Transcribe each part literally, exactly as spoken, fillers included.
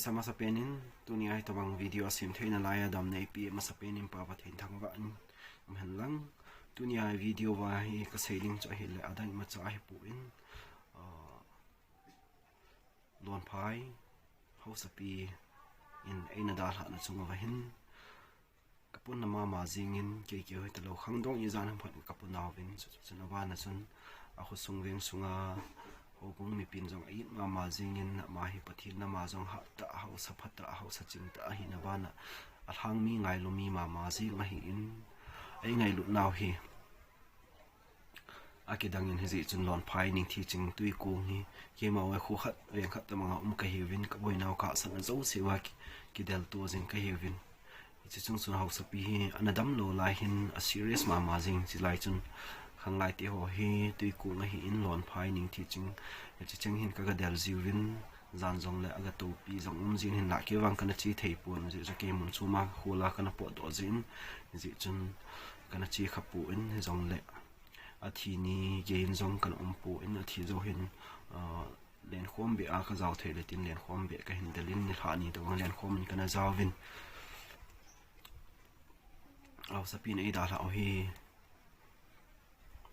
Sa masa penin, tunia hi tobang video a sem theina laiya damna eipeh masa penin Pa Pathen thangvah in um hen lang. Tunia video a hi kasei ding chu ahile adang imacha ahipon, ah, Lonphai haosapi in eina dalhahna chunga hin, kapunna mama jingin, kei keu hitalou khangdong ijat ham khat kapuna uvin, chu, chu, chun abana chun, akhosung veng sunga, houbung mipin jong a-it mama jingin, ama hi Pathen nama jong hatah, haosa phatah, haosa chingtah ahina bana, alhangmi ngailumi mama jing ahin, eingailutnau hi akidangin hijeh chun Lonphai Ningthiching Twikung hi, keima uva kho khat, veng khat tobanga um kahiuvin, kaboinau kahsatna jouse uva ki, kidelto jing kahiuvin. Hiche chung chun haosapi hi ana damlou lai hin a serious mama jing, chulai chun khanglai teho hi Twikung ahin, Lonphai Ningthiching, hiche cheng hin kaga del jiuvin, jan jongle aga toupi jong um jin hinlah, kei vang kana che theipon, hijeh chun kei mun choma khola kana potdoh jin, hijeh chun kana che khapon, hijongle athi ni geiyin jong kana umpon, athi jou hin, ah, lenkhom beh a kajao theile tin lenkhom beh kahin delin, nilhah ni tobang lenkhom in kana jaovin. Haosapin eidalhah u hi,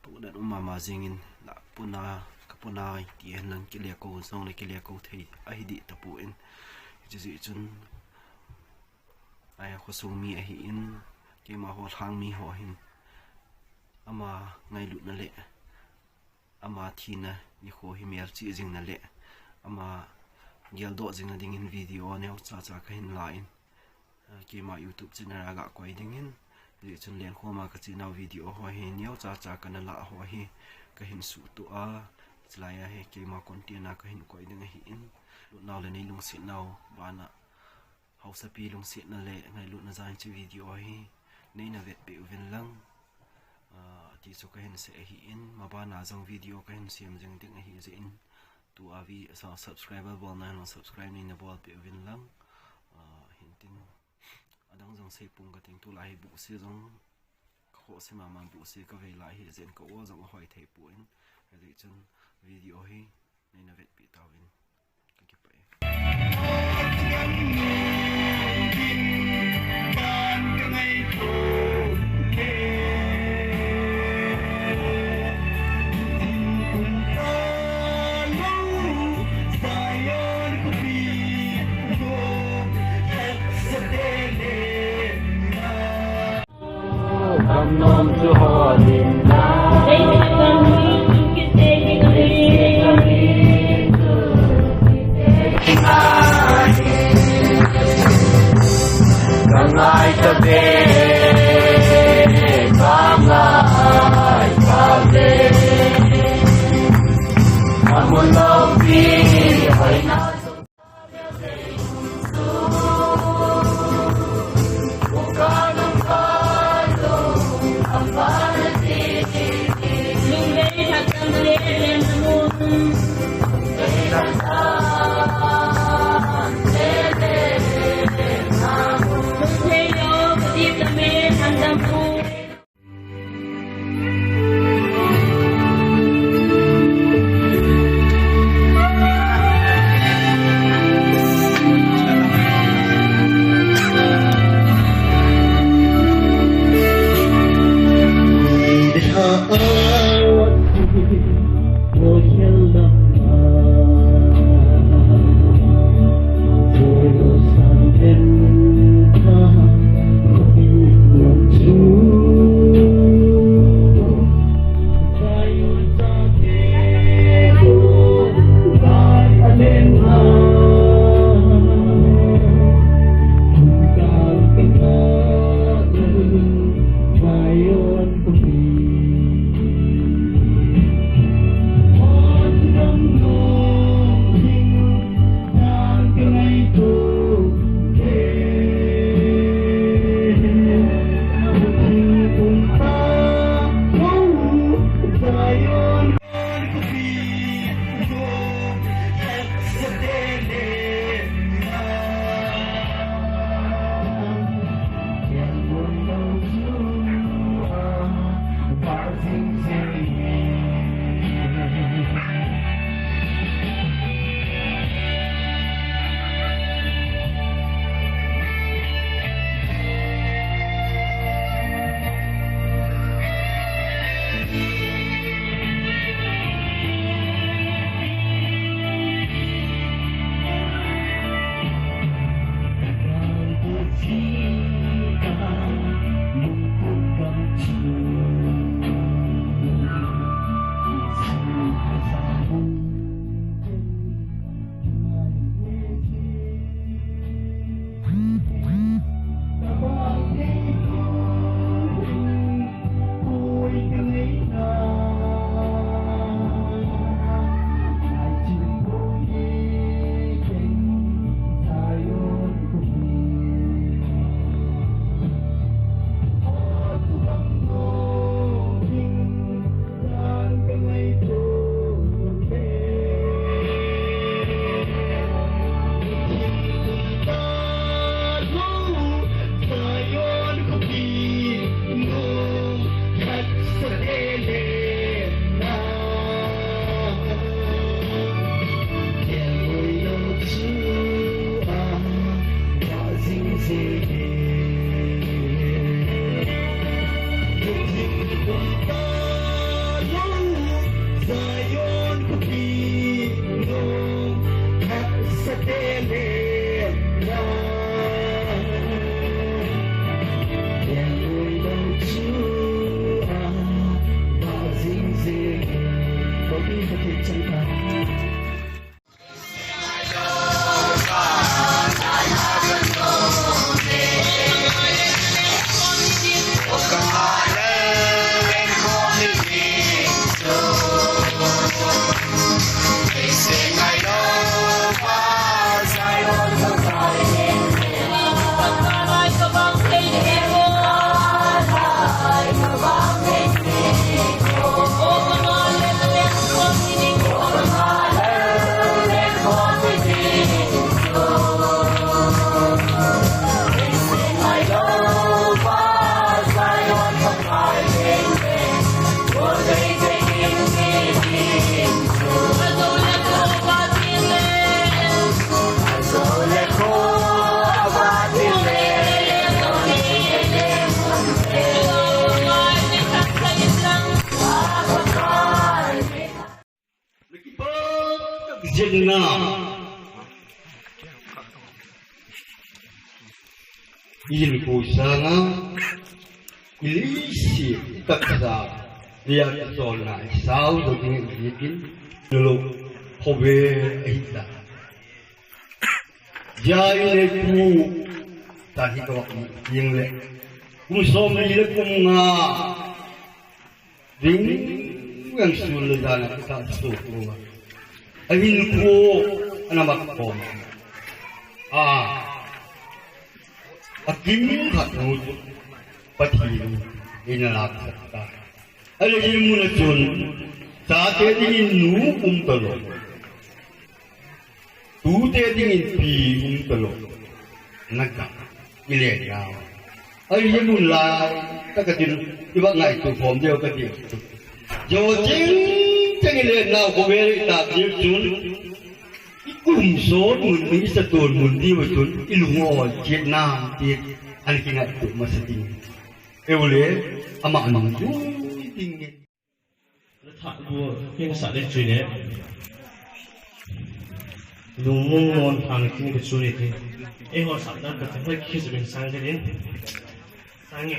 puhdan um mama jingin, la puna, kapuna ti hen lang, kile kou jongle kile kou thei ahi dih tapon. Hiche jeh chun, akhosung mi ahin, keimaho lhangmi ho hin, ama ngailutna le ama thina nikho hi melchih jingna le ama geldoh jingna dingin video neocha cha kahin la in, ah, keima YouTube channel a gakoi dingin, hijeh chun lenkhoma kachenau video ho hi neocha cha kana lah ho hi kahin suhtoh a, chulaiya hi keima content a kahin koi ding ahin, lutnau le neilungsetnau bana haosapi lungsetna le ngailutna jal in hiche video hi neina vetpeh uvin lang, ah, ti chu kahin sei ahin, mabana jong video kahin sem jing ding ahijeh in, tua vi, sa, subscriber bolna hilou, subscribe neina bolpeh uvin lang, ah, hintin adang jong seipong kating, tulai hi buhse jong kakhohse mama, buhse kavei lai hijeh in ka-o jong ahoi theipon, hijeh chun video hi neina vetpeh tauvin. Kakipah e. Na. Ihinkho sanga, ileiset, itaksa, lia kicholna, isao jo ding ahi tin, nalo, khovel ahi ta. Jai le pu, ta hi to, jing le. Kum som le kum nga. Ding, ngang sun le dan a kita so ko. Ahinkho, ana mat khom. A. Akim khat nu. Pathen, eina lak sak ta. Ahile hi mun a chun. Chate dingin nu um talou. Tute dingin pi um talou. Naga. Ile nau. Ahi mun lai. Taka tin. Iba ngaito khom diu kati. Jo ching ching ile nau khovel ta diu chun. Ikum sot mun ni sa ton mun diu chun. Ilung ol chet nam ti. An kingaito masa ding. Eule. Ama nang dui ding. Nathah bu, heng sah le chui le. Lungmong non hang kin ka chui le. Eiho sah dan ka thai khi min sang ka din. Sang e.